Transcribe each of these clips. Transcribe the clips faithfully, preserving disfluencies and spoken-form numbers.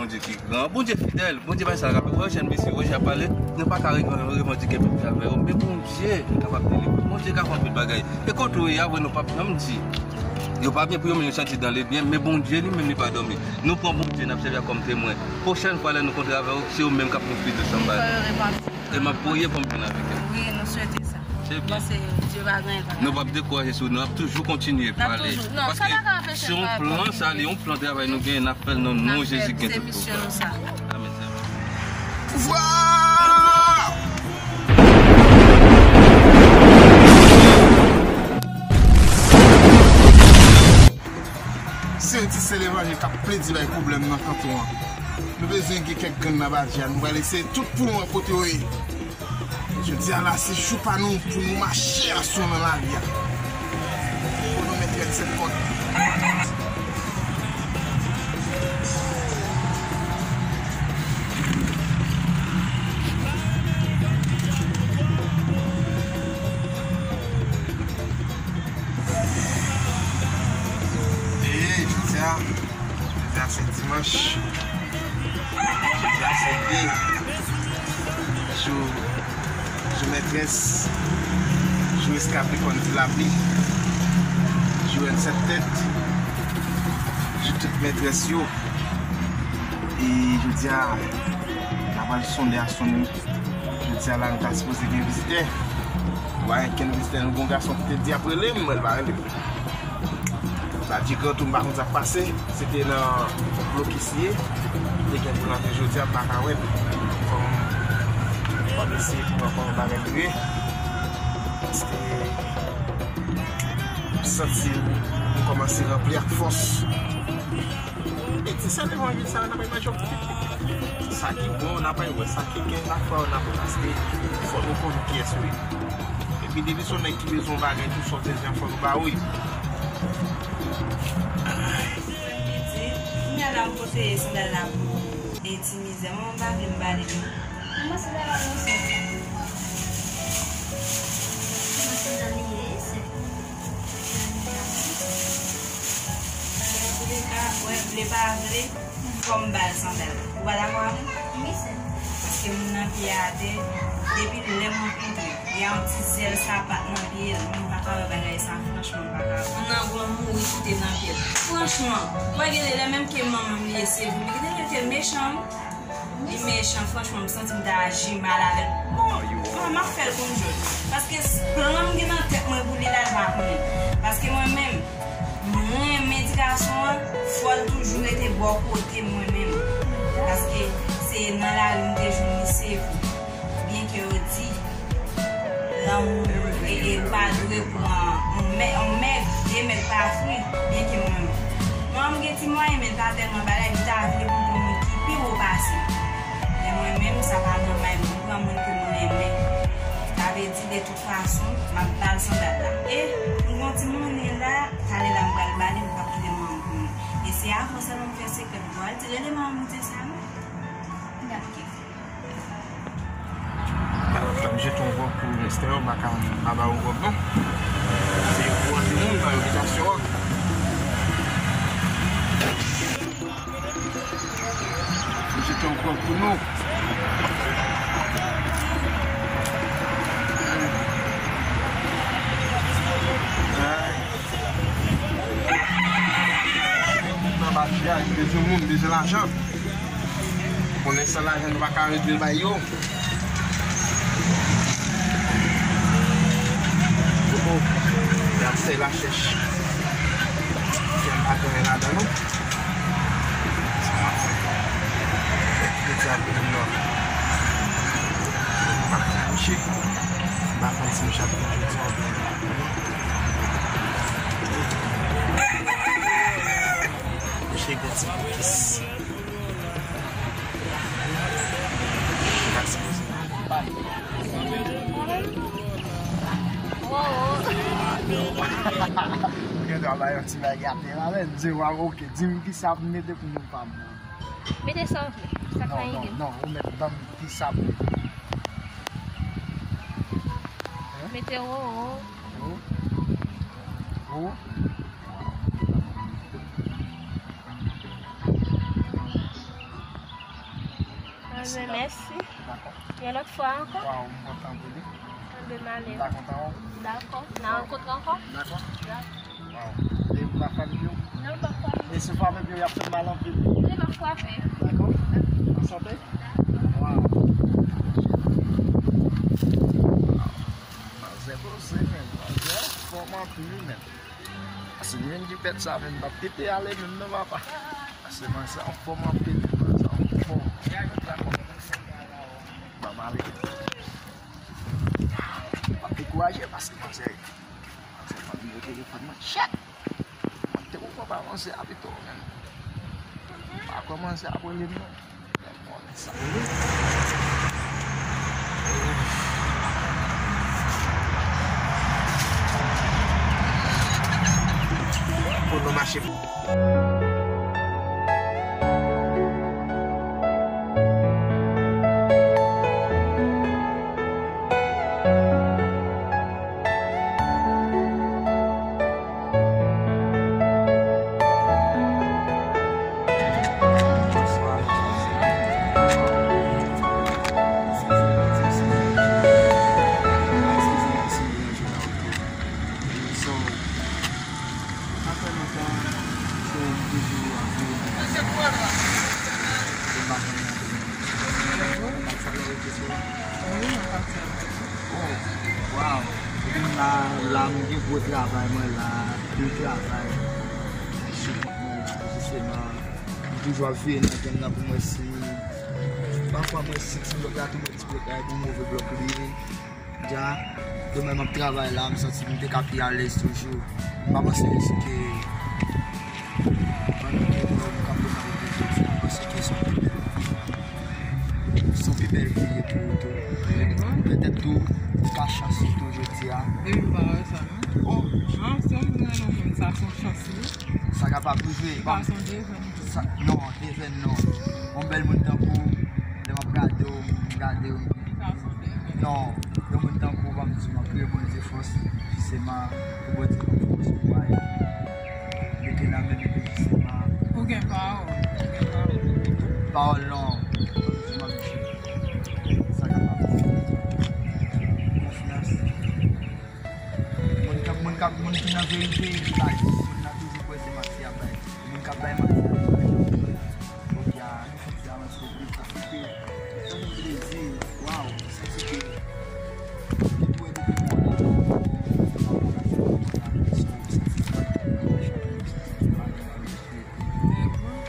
Bondye ki gran, Bondye fidèl, Bondye pa sa ka fè. Wè, jèn mesye, wè, jan pale, nou pa ka re-, revandike pèp la avè yo. Men Bondye kapab delivre. Bondye ka fè anpil bagay. E kote w ye a, vre, nou p ap janm di yo pa byen pou yo, men yo santi dan le byen. Men Bondye li menm, li pa dòmi. Nou pran Bondye, n ap sèvi a kòm temwen. Pwochèn fwa, lè nou kontre avè yo, se yo menm k ap konfite sanba. E m ap priye pou m jwenn avèk yo. Wi, nou swete sa. Se byen. Bon, se Dye pa gen. Nou p ap dekouraje sou nou, n ap toujou kontinye pale. Paske se yon plan, sa li, yon plan travay nou gen, n ap fè l nan non Jezi ki gen tout pouvwa. Amèn. Pouvwa! Se yon ti sè levanjil k ap plede bay pwoblèm nan kanton an. Nou bezwen gen kèk grenn nan badja, nou pral eseye tout pou nou wè kote yo ye. Jodi a la, se jou pa nou pou nou mache ansanm nan lari a. Pou nou mete yo sèt kòd. E, jodi a, jodi a se dimanch. Jodi a se de jou, jou mètrès, jou eskaplikòn ti lapli, jou rèn sèt tèt, jou tout mètrès yo. E jodi a, n a pral sonde a sonde. Jodi a la, nou ta sipoze gen vizitè. Wa, gen vizitè, nou gen yon gason ki te di ap rele m, mwen, l pa rele m. Sa di gran tou, m pa konn sa k pase. Se te nan blokis li ye. Li te gen pou l antre jodi a, m pa ka wè l. Fò m, fò m eseye pou m wè kòman bagay li ye. Paske m santi m kòmanse ranpli ak fòs. E ti sè levanjil sa yo, n ap al manje yon pitit. Sa ki bon, n ap al wè. Sa ki gen lafwa yo, n ap wè. Paske fò nou konnen kiyès yo ye. Epi depi se yon nèg ki bezwen yon bagay, tou sa w bezwen, fò nou ba ou l. Kounye a la, m konseye sandal la pou e ti mizè. Mwen, m pa vle m pale non. Mwen, sandal la, non, se mwen, sandal li ye, se Antouleka, wè, vle pa vle, fò m ba l sandal. Ou pa dakò avè m? Wi, sè. Paske moun nan pye a atè, depi lè m rankontre, gen yon ti zèl sapat nan pye l, m pa ka wè bagay sa, franchman, m pa ka. Moun nan gon mouri kite nan pye l. Franchman, wè, gen de lè menm ke manman m li ye, se vre, men gen de lè ke l mechan, wi. Li mechan, franchman, m santi m ta aji mal avè l. Bon, m ap fè l konn jòj. Paske s-, plan m gen nan tèt mwen pou li la, l pa konnen. Paske mwen menm, m renmen ti gason an, fò l toujou rete bò kote mwen menm. Paske se nan lari m te jwenn li, se vre. Byenke yo di, lanmou, e, e, ou pa dwe pran yon mè-, yon mèg, de mèg pa fri, byenke mwen, mwen, m gen ti mwayen, men l pa tèlman bagay, li ta vle pou l pran moun ki pi wo pase m. Men mwen menm, sa pa nòmal, m pran moun ke m renmen. Sa vle di, de tout fason, m ap ba l sandal la. E m gen yon ti monnen la, talè la m pral ba li, m p ap kite manman m pou mwen. E se avan sèlman m fè sekrè, m pral di, rele manman m di sa non. Gade ki fè. Alò, m jete yon vòb pou Mister, m pa ka pa ba ou vòb non. Se pou antre moun nan repitasyon an. M jete yon vòb pou nou. Nan badja, bezwen moun, bezwen lajan. Konnen san lajan nou pa ka regle l bay yo. Poko, y ap fè lachèch. Kè m pa tounen ladan non. Sa m ap fè. Yo di ap vin nan. M pa ka mouche. M pa konn si m ap vin jodi a oubyen. Misye gen ti bokis. Ou gen dwa bay yon ti bagay atè la, men di w a, oke, di m kisa pou m mete pou moun pa m nan. Mete sa w vle, sa k pa gen. Non, non, non, ou mèt ban m kisa pou m mete. Mete wo, wo. Wo? Wo? Mèsi. Dakò. Yon lòt fwa ankò. Waw, m kontan pou li. Anben m ale. M ta kontan wè w. Dakò. N a rankontre ankò. Dakò. Dakò. Waw. E m pa fanmi yo? Non, m pa frape. E si w frape pye w, y ap fè m mal anpil. Non, m pa frape. Dakò? An sante? Dakò. Waw. Manzè poze, men. Manzè anfòm anpil, men. Pase m vin di pèt sa, men m p ap kite ale menm non, papa. Pase manzè anfòm anpil, manzè anfòm. Ban m ale. M ap dekouraje pase manzè. Manzè pa vin yo telefòn mwen. Chèt! Mwen te konprann pa manzè a pito, men. Pa kòmanse ap rele m non. Pou nou mache. Wi, nan katye a. Oh, waw. Epi m la, la, m gen gwo travay, mwen la, anpil travay. Sou kont mwen la, jisteman. M toujou ap veye nan gang nan pou mwen si. Pafwa mwen si ti blòk la tou, mwen ti blòk la, e pou move blòk li ye. Dja, demen m ap travay la, m santi m te ka pi alèz toujou. M pa panse ke se ke, pandan ke mwen, m kanpe nan wout mwen jodi a, m panse ke se yon pi bèl, se yon pi bèl vi ye pou ou tou. Petèt tou, ou ka chans ou tou jodi a. Depi m pa wè sa, non. Oh! Non, se yon moun, non, moun, sa se yon chans, wi. Sa kapab rive. Pa sonje, sa, non, devenn non. Yon bèl moun tankou w, lè m ap gade w, m gade w. Non, yon moun tankou w, ban m di w, m ap priye Bondye fòs, jisteman, pou Bondye ban m fòs pou mwen mete nan men m, epi jisteman. Ou gen pawòl, ou gen pawòl. Pawòl non, ban m di w, m ap di w. Sa kapab. Konfyans. Moun k ap, moun k ap, moun ki nan verite, li pa jis. Moun nan toujou kwè se manti y ap bay. Moun k ap bay manti y ap bay. Jodi a, nou fè ti avanse pou sa. Se te, se te yon plezi. Waw, santi ke, depi w wè depi bon la, santi sa.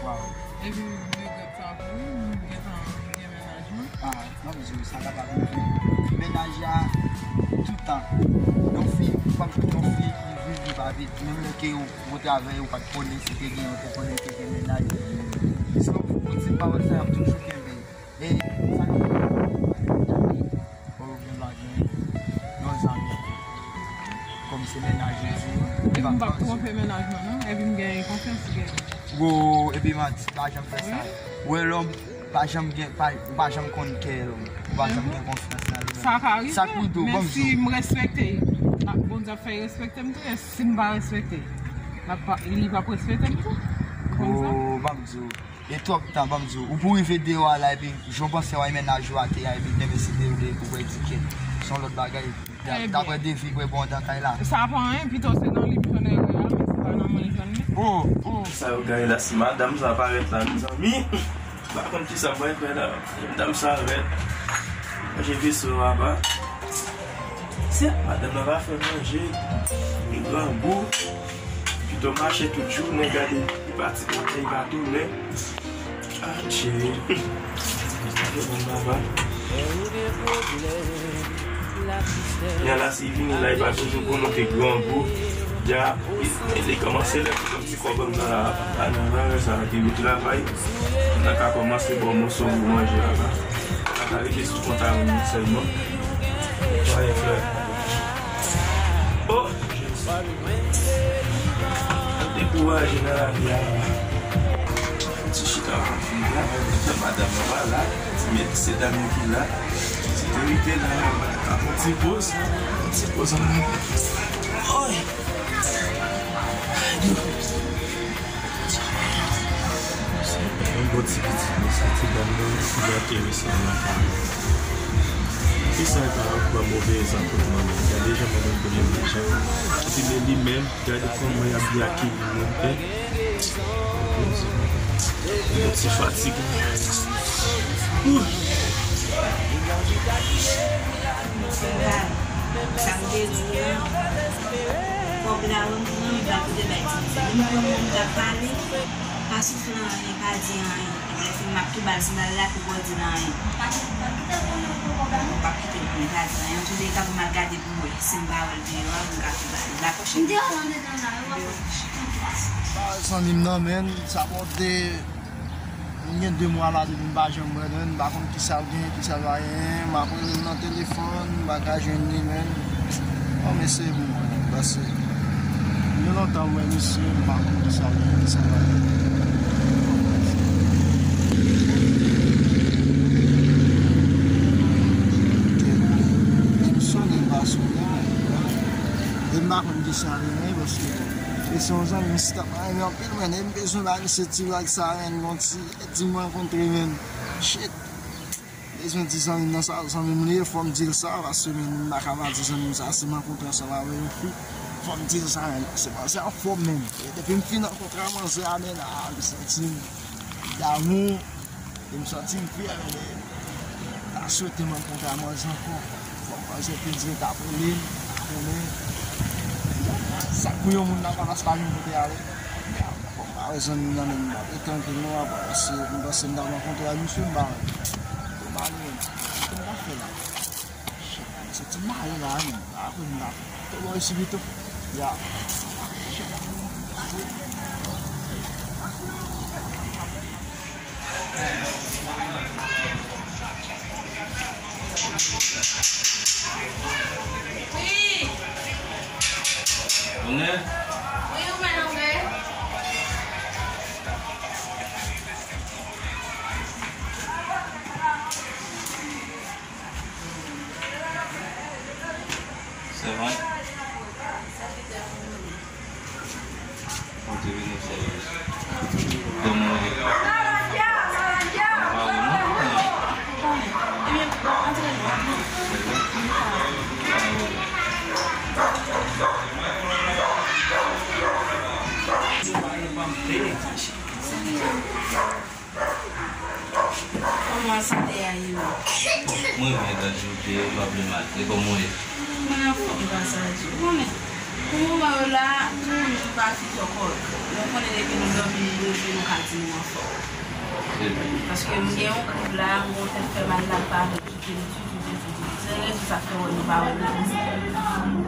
Waw. Epi m regrèt sa pou ou, m gentan gen mennaj mwen. Ah, ban m di w, sa kapab rive. Mennaj la, tout tan. Yon fi, ou p ap jwenn yon fi ki viv li pa viv. Menm lè ke ou, ou travay, ou pa t konnen si te gen, ou te konnen te gen mennaj. Piske ou, ou di pawòl sa, y ap toujou kenbe. E sa kapab rive. Ou gen pa gen yon zanmi. Kòm se mennaj ou di. Epi m p ap twonpe mennaj mwen, non. Epi m gen konfyans li gen. Wo, epi manti, pa janm fè sa. Wi. Wè lòm, pa janm gen, pa, ou pa janm konn kè lòm. Ou pa janm gen konfyans nan li menm. Sa ka rive, men si m respekte, Bondye ap fè respekte m tou, e si m pa respekte, l ap pa, li p ap respekte m tou. Ou konn sa? Wo, ban m di w. E twòp tan, ban m di w. Ou pou rive deyò a la, epi jan w panse w a mennaj ou a te a, epi demen si Dye vle, ou wè di ke se yon lòt bagay. Da-, daprè devi, bwè bon dan kay la. Sa pa anyen, pito se nan li m jwenn erè a, men se pa nan mwen l jwenn li. Oh, oh. Sa yo gaye la, si madanm sa parèt la, mezanmi. M pa konn kisa m pral fè la. Madanm sa rèd. Manje veso a pa. Si madanm nan pa fè manje, li grangou. Pito mache tout jounen, gade, li pati maten, li pa tounen. Adje. Sa fè bon, papa. Kounye a la, si li vini la, li pa bezwen konnen ke grangou. Dja, li, li kòmanse lè pou yon ti kòb anndan la, anndan la, sa ki vin travay. Nan ka kòmanse bon moso pou manje la, la. Sa ka rete sou kont a moun sèlman. Mwen frè. Oh! Ou dekouraje nan lavi a. Ti chita w ap viv la, madanm nan pa la, ti medam yo ki la, ti verite la, ap yon ti poz, yon ti poz an. Oy! Yon bon ti pitit konsa. Ti dam nan, li enterese nan lakay mwen. Kisa l ka ban m move egzanp pou mwen menm? Gade jan mwen menm konnen deja. Ti men li menm, gade kòman y ap byen akeyi moun, en. Yon ti fatig. Ouh. Sa m te di a, kòb la, w ap pran, w ap pote bay ti mesye. Li m pran moun k ap pale, pa soufle anyen, pa di anyen. Lè fini, m ap tou ba l sandal la pou w di l anyen. Ou p ap kite l konnen, pa di anyen. Antouleka, pou m al gade pou m wè. Si m pa wè l deyò a, pou m ka tou ba l. Dakò, cheri? M deyò la, m deyò la, yo pa fè. Zanmi m nan, men, sa pote. M gen de mwa la depi m pa janm wè l, men m pa konn kisa l gen, kisa l pa gen. M ap rele l nan telefòn, m pa ka jwenn li, men. Bon, m eseye pou mwen, paske gen lontan m wè misye, m pa konn kisa l gen, kisa l pa gen. Depi m sonnen, m pa sonnen, men. Depi m pa konn kisa l gen, paske e se yon zanmi m, si t ap renmen anpil, men, e m bezwen bay misye ti vag sa, men, yon ti Di m rankontre, men. Shit. Bezwen di zanmi m nan sa, zanmi m li ye, fò m di l sa, paske, men, m pa ka pa di zanmi m sa, si m rankontre ansanm avè yon fi, fò m di l sa, men, se manzè anfòm, men. E depi m fin rankontre a manzè a, men, a, m santi m damou, e m santi m fyè, men, e, m ta swete m rankontre a manzè ankò. Fò manzè te di l t ap rele m, konnen sa k pou yon moun nan pa pas pa gen kote ale. Fò m pa wè zanmi m nan menm, m ap ret trankil non, apa, paske m panse m t ap rankontre ak misye, m pa wè. Yo male menm. Kisa m ta fè la? Shit, m santi m male la, menm. Apre m t ap tou bò isi pito. Ya. Shit. Wi. Konnen? Wi, ou mèt antre. Sèvant. Mwen te vin nan sèvis. Kòman w ye? Anba ou non? Ebyen, antre non. Kòman sante a ye menm? Mwen byen, Tanjou, te pa ple mal. E kòman w ye? Mwen anfòm gras a Dye. Ou konnen, pou moman yo la, nou menm nou pa fin twò kòrèk. Nou konnen depi nou dòmi, nou leve, nou ka di nou anfòm. Se byen. Paske m gen yon krik la, m gen yon tèt fè mal la, m pa vle kite l ditou, ditou, ditou. Se rezon sa k fè w wè nou pa wè nou.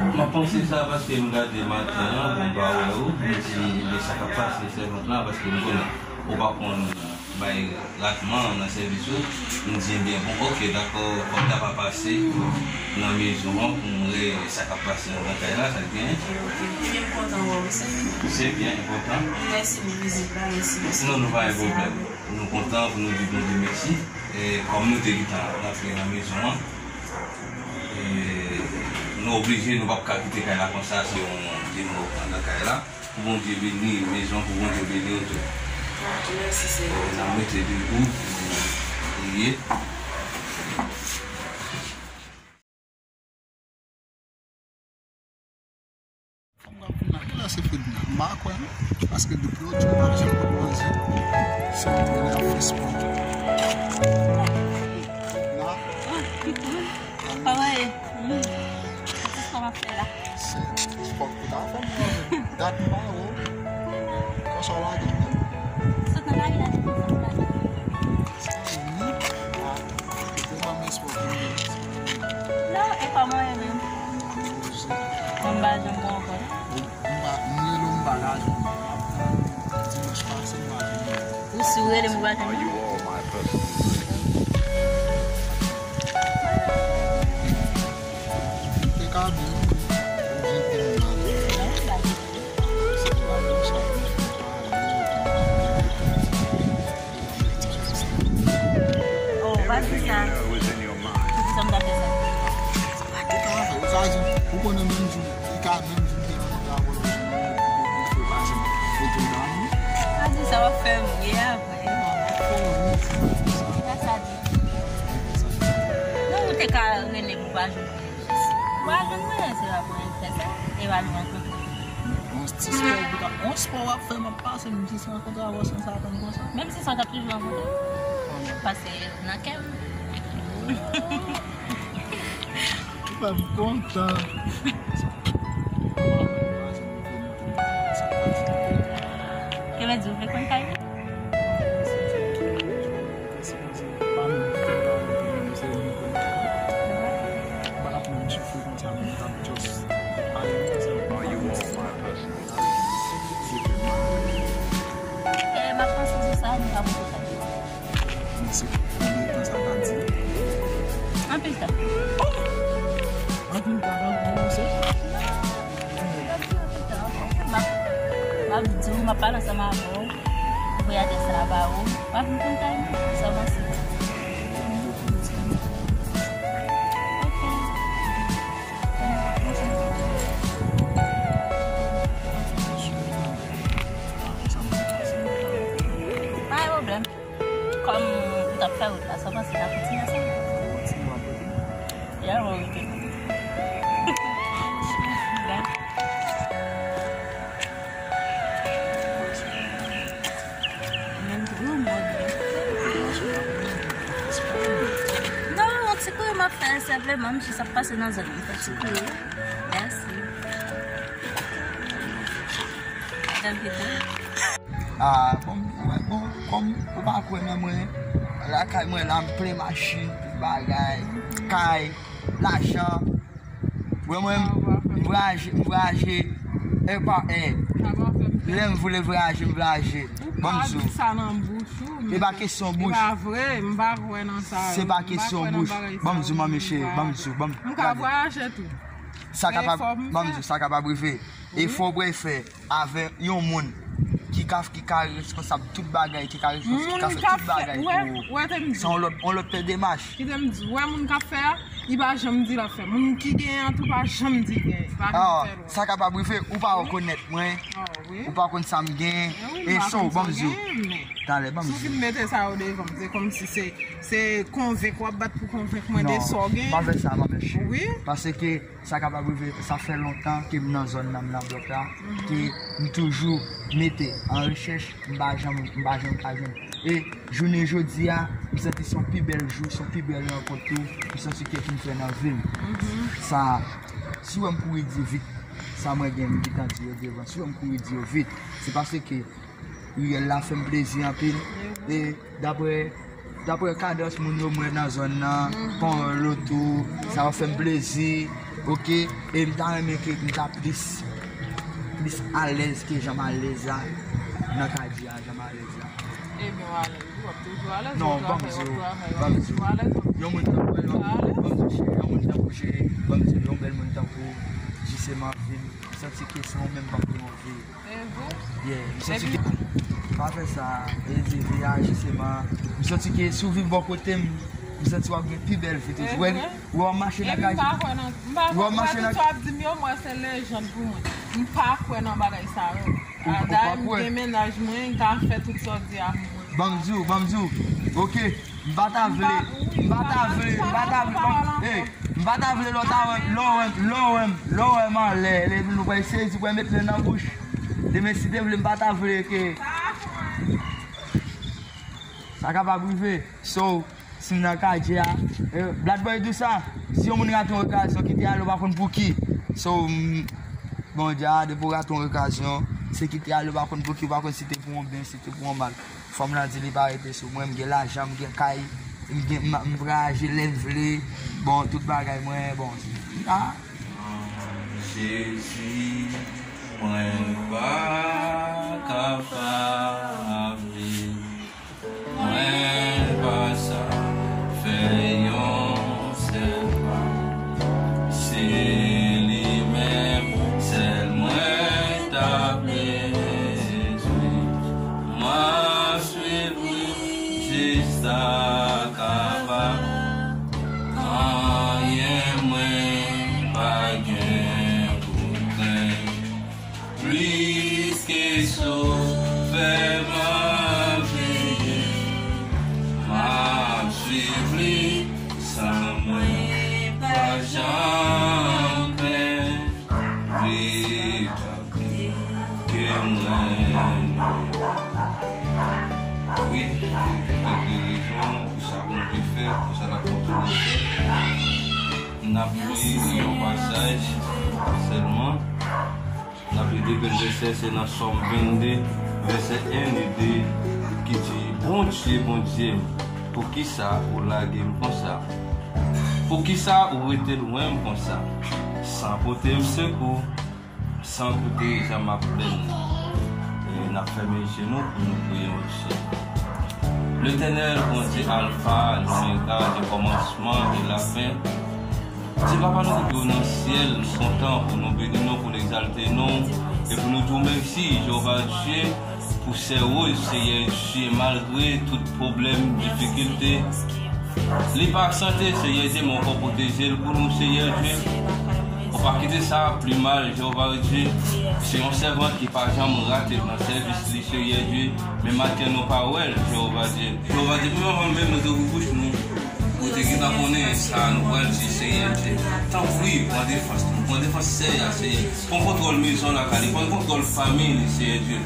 M ap panse sa paske m gade maten an, m pa wè ou, m di, ebyen, sa k ap pase sèvant la, paske m konnen ou pa konn bay ratman nan sèvis ou. M di, ebyen, bon, oke, dakò, kòb la pa pase nan mezon an pou m wè sa k ap pase anndan kay la, sa k genyen. Ebyen, m kontan wè w, se. Se byen enpòtan. Mèsi pou vizit la, mèsi, mèsi. Non, nou pa gen pwoblèm. Nou kontan pou nou di Bondye mèsi. E kòm nou te gentan rantre nan mezon an, e nou oblije, nou p ap ka kite kay la konsa, se yon demò anndan kay la. Pou Bondye beni mezon, pou Bondye beni w tou. Mèsi, Senyè. N ap mete debout, priye. Fanm k ap vin la, kilè se Fedna? M pa kwè non. Paske depi yo di m pa janm pot manje, se yon moun ap fè spò. Fedna? Kòman ye? Ti spò m ap fè la. Se spò ki ta fè m anvi. Dat m pa wè w. Konsa w lage m menm? Sot nan lari la, depi sa m lage. Sa vini? Ah, se ban m espwa pou mwen. Non, e kòman w ye menm? Mwen m pa janm wè w ankò non. M pa, m rele w, m pa ka jwenn ou. Dimanch pase m pa jwenn ou. Ou si w rele m, ou pa jwenn mwen? Te ka byen. Ou vin pou m la. Oh, pa di sa. Poukisa m ta fè sa? Sa di, ou konnen menm jou, li ka menm jou, li te nan kontra pou lòt jou, li fè pase, li tou nan. Pa di sa, w ap fè m ri apre. Ka rele m, ou pa jwenn mwen. Ou pa jwenn mwen, se pa pou mwen fè sa. E pa nou rankontre. On ti spò, on spò w ap fè, m ap pase, m jis rankontre avè w san sa atann konsa. Menm si sa, w t ap toujou rankontre. Paske nan kè m. Ou fè m kontan. Kevin di, ou vle konn kay li? E m ap panse sou sa, m pa montre sa. Anpil tan. Anpil tan, anpil tan. M ap, m ap di w, m ap pale ansanm avè w. Voyajè sa a ba ou. M ap vin konn kay mwen. Sa w panse? Ok. Pa gen pwoblèm. Kòm ou t ap fè wout la, sa w panse n a kontinye ansanm? Kontinye w ap rete. Ya, w ap rete. Menm tou, mòd. Non, yon ti kouri m ap fè senpleman, m jis ap pase nan zòn nan, fè ti kouri. Mèsi. Tanpri. Ah, bon, mwen, bon, kòm ou pa kwè nan mwen, lakay mwen la, m plen machin, tout bagay, kay, lajan. Mwen, mwen, m vwayaje, m vwayaje, e pa, e. Lè m vle vwayaje, m vwayaje. Ban m di w. Ou pa di sa nan bouch ou, men e pa kesyon bouch. E pa vre, m pa kwè nan sa. Se pa kesyon bouch. Ban m di w, manmi cheri, ban m di w, ban m. M ka vwayaje tou. Sa kapab, ban m di w, sa kapab rive. Efò w pral fè avè yon moun ki ka, ki ka responsab tout bagay, ki ka responsab, ki ka fè tout bagay pou ou. Se yon lòt, yon lòt demach. Kite m di, wè moun k ap fè a, li pa janm di l ap fè. Moun ki genyen an tou pa janm di l genyen. Pa janm fè l wè. Sa kapab rive, ou pa rekonèt mwen, ou pa konn sa m genyen. E so, ban m di w. Talè, ban m di w. Si w fin mete sa yo devan m, se kòmsi se, se konvenk w ap bat pou konvenk mwen de sa w genyen. Non, pa fè sa, manmi cheri. Paske sa kapab rive, sa fè lontan ke m nan zòn nan, m nan blòk la, ke m toujou mete an rechèch, m pa janm, m pa janm ka jwenn. E jounen jodi a, m santi se yon pi bèl jou, se yon pi bèl rankont tou, m santi ke m fè nan vi m. Sa, si w wè m kouri di vit, sa mwen gen, m gentan di yo devan. Si w wè m kouri di yo vit, se paske riyèl la fè m plezi anpil. E daprè, daprè kadans moun yo m wè nan zòn nan, Panyòl otou, sa yo fè m plezi, oke? E m ta renmen ke m ta plis, plis alèz ke jan m alèz la, nan kadye a, jan m alèz la. Ebyen, w alèz, w ap toujou alèz. Non, ban m di w, ban m di w. Yon moun tankou, yon moun tankou cheri, yon moun tankou cheri, ban m di w, yon bèl moun tankou Jisema vin, m santi ke san ou menm p ap gen yon vi. Yeah, m santi ke, pa fè sa, e di vi a, jisteman, m santi ke si w viv bò kote m, m santi w ap gen pi bèl vi toujou. Wè, wè w ap mache nan kay, wè w ap mache nan kay. M pa kwè nan tout sa w ap di m yo, m wè se lejann pou mwen. M pa kwè nan bagay sa yo. Dayè m gen mennaj mwen, m ka fè tout sa w di a pou mwen. Ban m di w, ban m di w. Oke. M pa ta vle, m pa ta vle, m pa ta vle, ban m, ey, m pa ta vle lè w ta wè m, lè w wè m, lè w wè m, lè w wè m anlè, lè nou pral sezi, pral met len nan bouch. Demen, si te vle, m pa ta vle ke sa kapab rive. So, si m nan kadye a, eh, Black Boy di sa, si yon moun rate yon okazyon, kite ale, ou pa konn pou ki. So, m, Bondye a, depi w rate yon okazyon, se kite ale, ou pa konn pou ki, ou pa konn si te pou yon byen, si te pou yon mal. Fanm lan di li pa rete sou mwen, m gen lajan, m gen kay, m gen, m, m vwayaje lè m vle, bon, tout bagay mwen, bon, ah. Jezi, mwen pa kapab viv, mwen pa sa fè yon sèl pa. Se li menm sèl mwen ta bezwen. M ap swiv li jis ta kapab. Anyen mwen pa gen pou krenn. Plis ke Sovè m ap veye, m ap swiv li san mwen Amèn. Wi, li te gen rezon pou sa Bondye fè, pou sa l ap kontinye fè. N ap li yon pasaj sèlman. N ap li de bèl vèsè, se nan Sòm vennde, vèsè en e de, ki di, Bondye, Bondye m, poukisa ou lage m konsa? Poukisa ou rete lwen m konsa, san pote m sekou, san koute jan m ap plenn? E n ap fèmen je nou pou nou priye yon ti. Letènèl, Bondye Alfa, Lomega, le kòmansman e lafen, Dye Papa nou ki pi wo nan syèl, nou kontan pou nou beni non, pou nou egzalte non, e pou nou di w mèsi, Jewova Dye, pou sè Woz, Seyè Dye, malgre tout pwoblèm, difikilte, li pa sante, Seyè Dye, men w ankò pwoteje l pou nou, Seyè Dye. Ou pa kite sa pi mal, Jewova Dye. Se yon sèvant ki pa janm rate nan sèvis li, Seyè Dye. Men maten nou pa wè l, Jewova Dye. Jewova Dye, menm avan menm nou te ouvri bouch nou, ou te gentan konnen sa nou pral di, Seyè Dye. Tanpri, pran defans nou, pran defans sè a, Seyè. Pran kontwòl mezon lakay li, pran kontwòl fanmi li, Seyè Dye.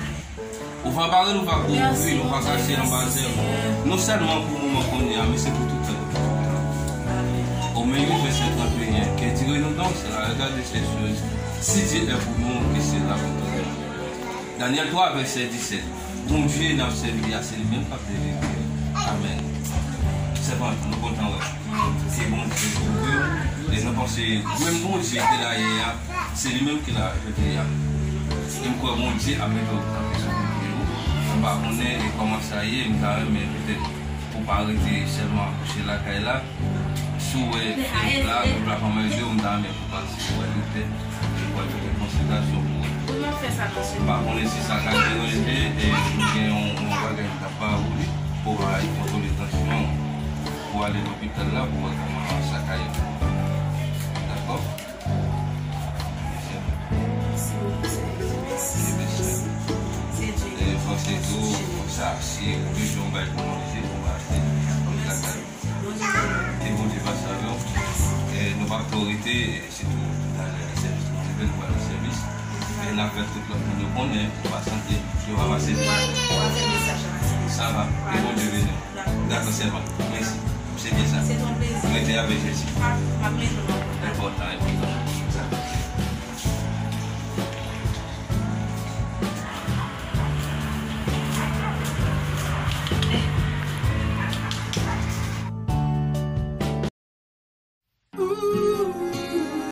Ou va bare l, ou va kouvri l, ou va kache l anba zèl ou. Non sèlman pou moman kounye a, men se pou tout tan. Ome uit, vèsè trannteyen. Que dirons-nous donc? Cela regarde ces choses. Si Dieu est pour nous, qui sera contre nous? Danyèl twa, vèsè disèt. Bondye n ap sèvi a, se li menm k ap delivre. Amèn. Sèvant, nou kontan wè. Ke Bondye kouvri w. E nou panse, menm Bondye ki te la yè a, se li menm ki la jodi a. E m kwè Bondye ap mete w kanpe sou pye w. M pa konnen e kòman sa ye, m ta renmen petèt ou pa rete sèlman kouche lakay la. Si w wè pèp la, pèp la pa manje w, m ta renmen pou w pase wè doktè, pou w al fè kèk konsiltasyon pou ou. M pa konnen si sa ka deranje, e m gen yon, yon bagay m ta ba ou li, pou w al kontwole tansyon w, pou w ale lopital la, pou w wè kòman sa ka ye pou ou. Dakò? Mèsi bokou, Seyè Dye. Mèsi. E panse tou, sa, si ou bezwen yon bagay pou manje, ou va achte lakay. Ke Bondye pase avè w. E nou p ap twò rete, sitou talè nan sèvis nou rive, nou pral nan sèvis. E n ap fè tout lòt moun yo konnen, nou pa sante, yo pa pase. Sa va, ke Bondye beni w. Dakò, sèvant. Mèsi. Se byen sa. Rete avèk Jezi. Enpòtan, enpòtan.